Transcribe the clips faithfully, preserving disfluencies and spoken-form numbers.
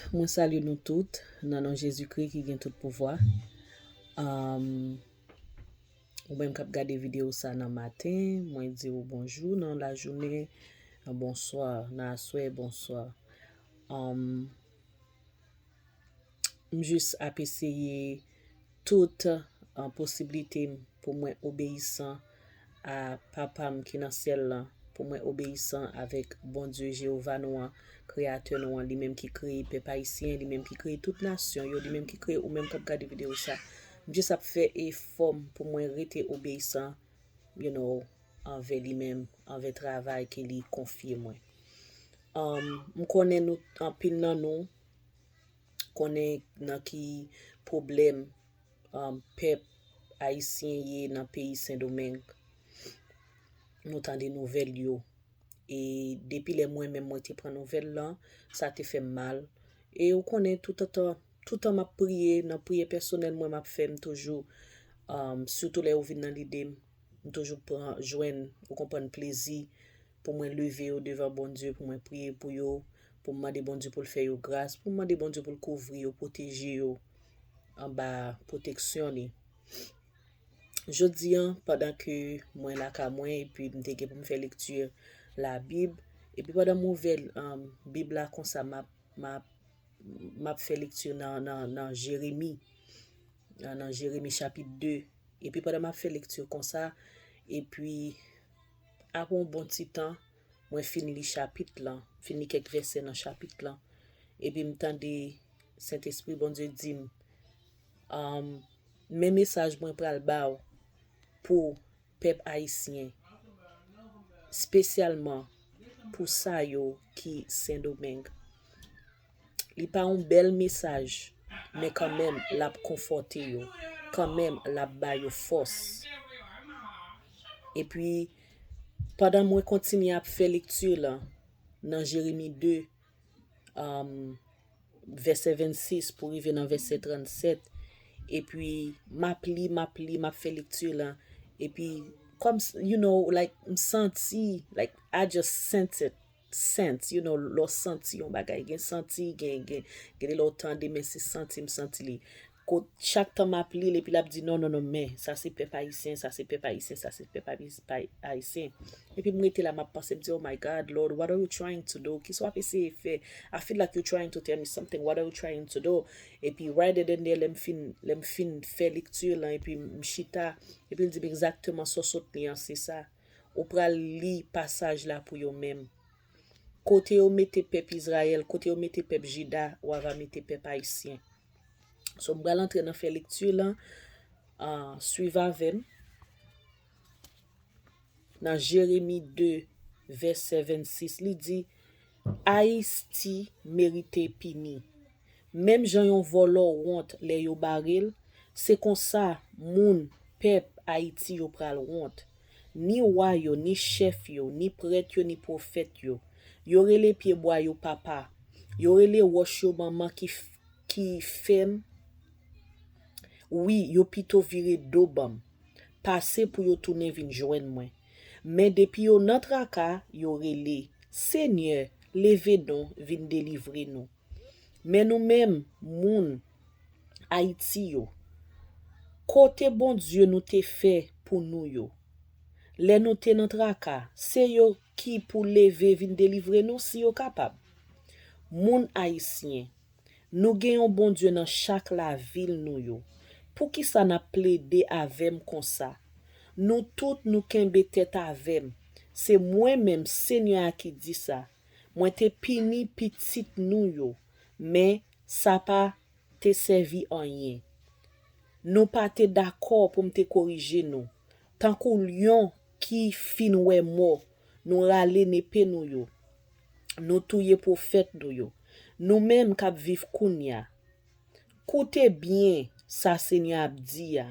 Mwen salye nou tout nan non Jezikri ki gen tout pouvwa. Um, ou menm k ap gade videyo sa nan maten, mwen di w bonjou, nan lajounen, bonswa, nan aswè, bonswa. Um, m jis ap eseye tout uh, posiblite m pou mwen obeyisan a Papa m ki nan syèl lan, pou mwen obeyisan avèk Bondye Jewova nou an, Kreyatè nou an, li menm ki kreye pèp ayisyen, li menm ki kreye tout nasyon yo, li menm ki kreye ou menm k ap gade videyo sa. M jis ap fè efò m pou mwen rete obeyisan, you know, anvè li menm, anvè travay ke li konfye mwen. Um, m konnen nou, anpil nan nou, konnen nan ki pwoblèm um, pèp ayisyen ye nan peyi Sendomeng. Nou tande nouvèl yo. E depi lè mwen menm mwen te pran nouvèl lan, sa te fè m mal. E ou konnen toutotan, toutan m ap priye, nan priyè pèsonèl mwen m ap fè, m toujou, um, sitou lè yo vin nan lide m, m toujou pran, jwenn, ou konprann, plezi pou mwen leve yo devan Bondye, pou mwen priye pou yo, pou m mande Bondye pou l fè yo gras, pou m mande Bondye pou l kouvri yo, pwoteje yo anba pwoteksyon li. Jodi a, pandan ke mwen lakay mwen, epi m te gen pou m fè lekti Labib, epi pandan m ouvè, um, Bib la konsa, m ap, m ap, m ap fè lekti nan, nan, nan Jeremi, nan, nan Jeremi chapit de. Epi pandan m ap fè lekti konsa, epi apre yon bon ti tan, mwen fin li chapit lan, fin li kèk vèsè nan chapit lan. Epi m tande Sentespri Bondye di m, um, men mesaj mwen pral ba w pou pèp ayisyen, espesyalman pou sa yo ki Sendomeng. Li pa yon bèl mesaj, men kanmenm l ap konfòte yo, kanmenm l ap ba yo fòs. Epi, pandan mwen kontinye ap fè lekti lan nan Jeremi de, um, vèsè vennsis pou rive nan vèsè trannsèt, epi m ap li, m ap li, m ap fè lekti lan, epi kòm, you know, like, m santi, like, I just sense it, sense, you know, lè w santi yon bagay, gen santi, gen, gen, gen de lè w tande, men se santi m santi li. Kot chak tan m ap li l, epi l ap di, "Non, non, non, men, sa se pèp ayisyen, sa se pèp ayisyen, sa se pèp ayis-, pay-, ayisyen." Epi m rete la, m ap panse, m di, "Oh my God, Lord, what are you trying to do? Kisa w ap eseye fè? I feel like you're trying to tell me something. What are you trying to do?" Epi right then and there, lè m fin, lè m fin fè lekti lan, epi m chita, epi l di m egzakteman sa w sot li an, se sa. Ou pral li pasaj la pou yo menm. Kote yo mete pèp Izrayèl, kote yo mete pèp Jida, w a va mete pèp ayisyen. So, m pral antre nan fè lekti lan, ah, swiv avè m. Nan Jeremi de, vèsè vennsis, li di, Ayiti merite pini. Menm jan yon vòlò wont lè yo bare l, se konsa moun, pèp Ayiti yo pral wont. Ni wa yo, ni chèf yo, ni prèt yo, ni pwofèt yo. Yo rele pyebwa yo papa. Yo rele wòch yo manman ki f-, ki fèm. Wi, yo pito vire do ban m, pase pou yo tounen vin jwenn mwen. Men depi yo nan traka, yo rele, Senyè, leve non, vin delivre nou. Men nou menm, moun Ayiti yo, kote Bondye nou te fè pou nou yo? Lè nou te nan traka, se yo ki pou leve vin delivre nou si yo kapab. Moun ayisyen, nou gen yon Bondye nan chak lavil nou yo. Poukisa n ap plede avè m konsa? Nou tout nou kenbe tèt avè m. Se mwen menm, Senyè a ki di sa. Mwen te pini pitit nou yo, men sa pa te sèvi anyen. Nou pa te dakò pou m te korije nou. Tankou lyon ki fin wè mò, nou rale nepe nou yo. Nou touye pwofèt nou yo. Nou menm k ap viv kounye a. Koute byen sa Senyè ap di a.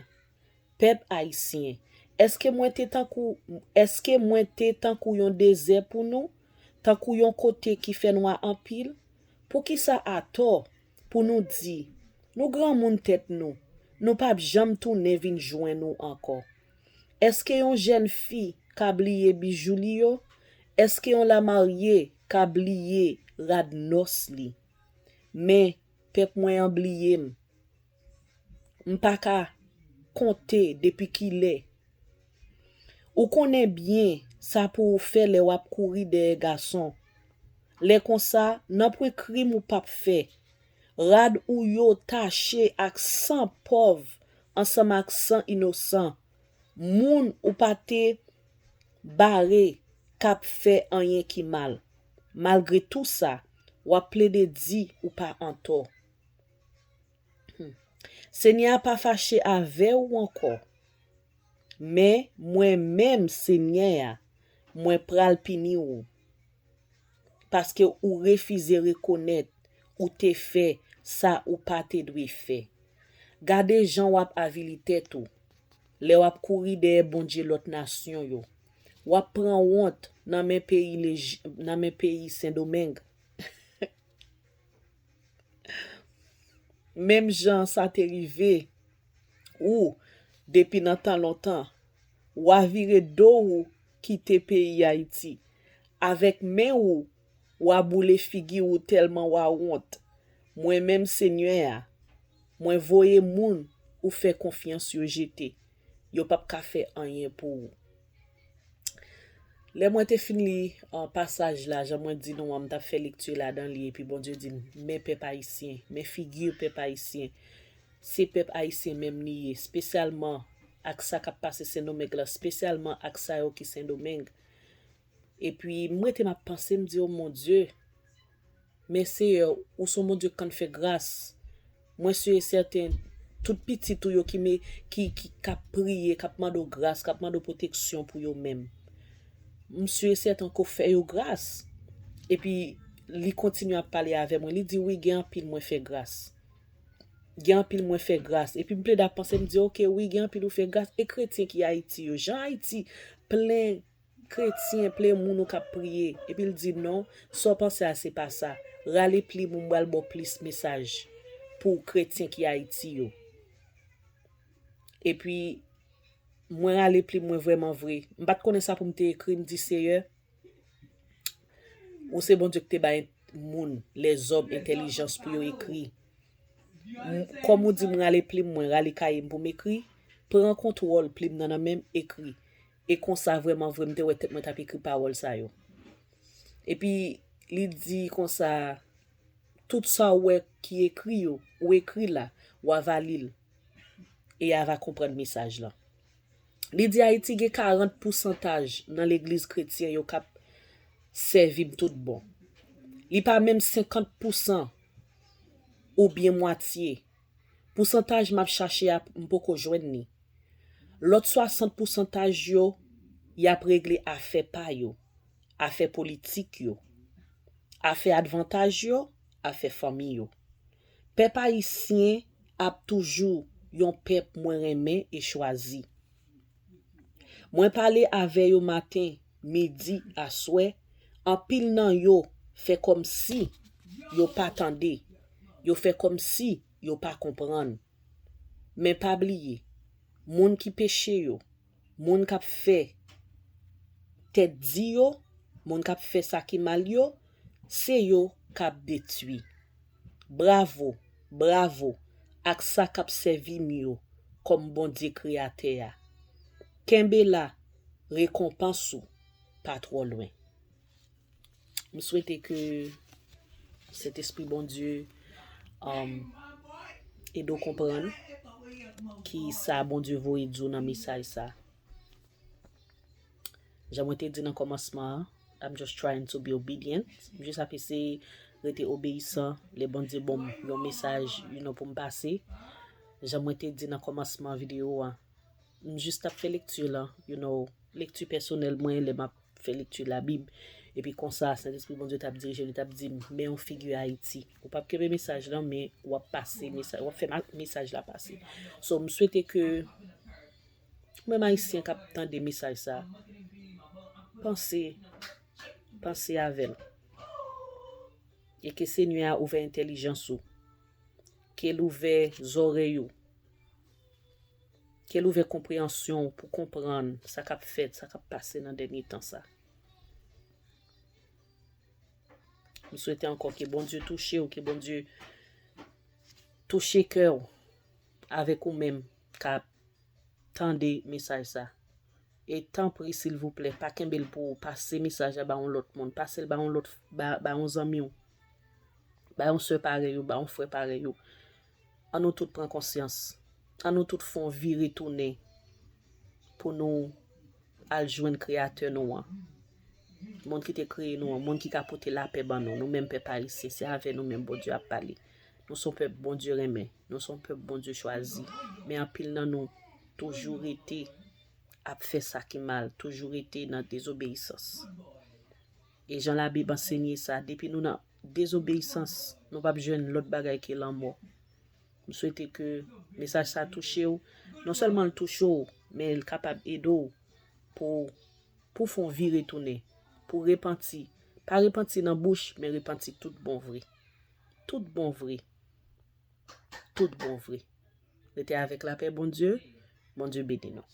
Pèp ayisyen, èske mwen te tankou, èske mwen te tankou yon dezè pou nou? Tankou yon kote ki fè nwa anpil? Poukisa atò pou nou di, nou granmoun tèt nou, nou p ap janm tounen vin jwenn ou ankò? Èske yon jèn fi ka bliye bijou li yo? Èske yon lamarye ka bliye rad nòs li? Men, pèp mwen an bliye m. M pa ka konte depi kilè. Ou konnen byen sa pou w fè lè w ap kouri dèyè gason. Lè konsa, nanpwen krim ou p ap fè. Rad ou yo tache ak san pòv ansanm ak san inosan. Moun ou pa te bare k ap fè anyen ki mal. Malgre tou sa, w ap plede di ou pa antò. Hmm. Senyè a pa fache avè w ankò. Men mwen menm, Senyè a, mwen pral pini w, paske ou refize rekonèt ou te fè sa ou pa te dwe fè. Gade jan w ap avili tèt ou lè w ap kouri dèyè bondye lòt nasyon yo. W ap pran wont nan men peyi Lej-, nan men peyi Sendomeng. Menm jan sa te rive ou depi nan tan lontan, w a vire do ou kite peyi Ayiti. Avèk men ou, w a boule figi ou tèlman w a wont. Mwen menm Senyè a, mwen voye moun ou fè konfyans yo jete. Yo p ap ka fè anyen pou ou. Lè mwen te fin li, ah, pasaj la, jan mwen di nou an, m t ap fè lekti ladan li, epi Bondye di m, men pèp ayisyen, men figi pèp ayisyen. Se pèp ayisyen menm li ye, espesyalman ak sa k ap pase Sendomeng la, espesyalman ak sa yo ki Sendomeng. Epi, m rete m ap panse, m di, o Bondye, men Seyè, ou se yon Bondye k konn fè gras. Mwen si e sèten, tout pitit ou yo ki, me, ki, ki, k ap priye, k ap mande w gras, k ap mande w pwoteksyon pou yo menm. M si e sèten ke w fè yo gras. Epi, li kontinye ap pale avè mwen. Li di, wi, gen anpil mwen fè gras. Gen anpil mwen fè gras. Epi, m plede ap panse, m di, oke, wi, gen anpil ou fè gras. E kretyen ki Ayiti yo? Jan Ayiti plen kretyen, plen moun ou k ap priye. Epi l di, non, sa w panse a se pa sa. Rale plim ou, m pral ba w plis mesaj pou kretyen ki Ayiti yo. Epi, mwen rale plim mwen vrèman vre. M pa t konnen sa pou m te ekri, m di, Seyè, ou se Bondye ki te bay moun, lèzòm, entèlijans pou yo ekri. M, kòm ou di m rale plim mwen, rale kaye m pou m ekri, pran kontwòl plim nan nan men m, ekri. E konsa, vrèman vre, m te wè tèt mwen t ap ekri pawòl sa yo. Epi, li di konsa, tout sa w wè ki ekri yo, ou ekri la, w a va li l, e a va konprann mesaj lan. Li di Ayiti gen karant pousantaj nan legliz kretyen yo k ap sèvi m tout bon. Li pa menm senkant pousan oubyen mwatye. Pousantaj m ap chache a, m poko jwenn li. Lòt swasant pousantaj yo, y ap regle afè pa yo, afè politik yo, afè advantaj yo, afè fanmi yo. Pèp ayisyen ap toujou yon pèp mwen renmen e chwazi. Mwen pale avè yo maten, midi, aswè, anpil nan yo fè kòmsi yo pa tande, yo fè kòmsi yo pa konprann. Men pa bliye, moun ki peche yo, moun k ap fè tèt di yo, moun k ap fè sa ki mal yo, se yo k ap detwi. Bravo, bravo ak sa k ap sèvi m yo kòm Bondye Kreyatè a. Kenbe la, rekonpans ou pa twò lwen. M swete ke Sentespri Bondye, um, ede w konprann ki sa Bondye voye di w nan mesaj sa. Jan mwen te di nan kòmansman an, I'm just trying to be obedient. M jis ap eseye rete obeyisan lè Bondye ban m yon mesaj, you know, pou m pase. Jan mwen te di nan kòmansman videyo a, m jis t ap fè lekti lan, you know, lekti pèsonèl mwen lè m ap fè lekti Labib. Epi konsa, Sentespri Bondye t ap dirije m, li t ap di m, men yon figi Ayiti. Ou p ap kenbe mesaj lan, men w ap pase mesaj, w ap fè ma-, mesaj la pase. So, m swete ke ou menm Ayisyen k ap tande mesaj sa, panse, panse avè l. E ke Senyè a ouvè entèlijans ou. Ke l ouvè zòrèy ou. Ke l ouvè konpreyansyon w pou konprann sa k ap fèt, sa k ap pase nan dènye tan sa. Swete ankò ke Bondye touche w, ke Bondye touche kè w avèk ou menm k ap tande mesaj sa. E tanpri, silvouplè, pa kenbe l pou ou. Pase mesaj la ba yon lòt moun. Pase l ba yon lòt, ba, ba yon zanmi w. Ba yon sè parèy ou, ba yon frè parèy ou. An nou tout pran konsyans. An nou tout fè yon vire tounen pou nou al jwenn Kreyatè nou an. Moun ki te kreye nou an, moun ki ka pote lapè ban nou, nou menm pèp ayisyen, se avè nou menm Bondye ap pale. Nou se yon pèp Bondye renmen, nou se yon pèp Bondye chwazi. Men anpil nan nou toujou rete ap fè sa ki mal, toujou rete nan dezobeyisans. E jan Labib ansenye sa, depi nou nan dezobeyisans, nou p ap jwenn lòt bagay ke lanmò. M swete ke mesaj sa touche w. Non sèlman l touche w, men l kapab ede w pou, pou fè yon vire tounen, pou repanti. Pa repanti nan bouch, men repanti tout bon vre. Tout bon vre. Tout bon vre. Rete avèk lapè Bondye. Bondye beni nou.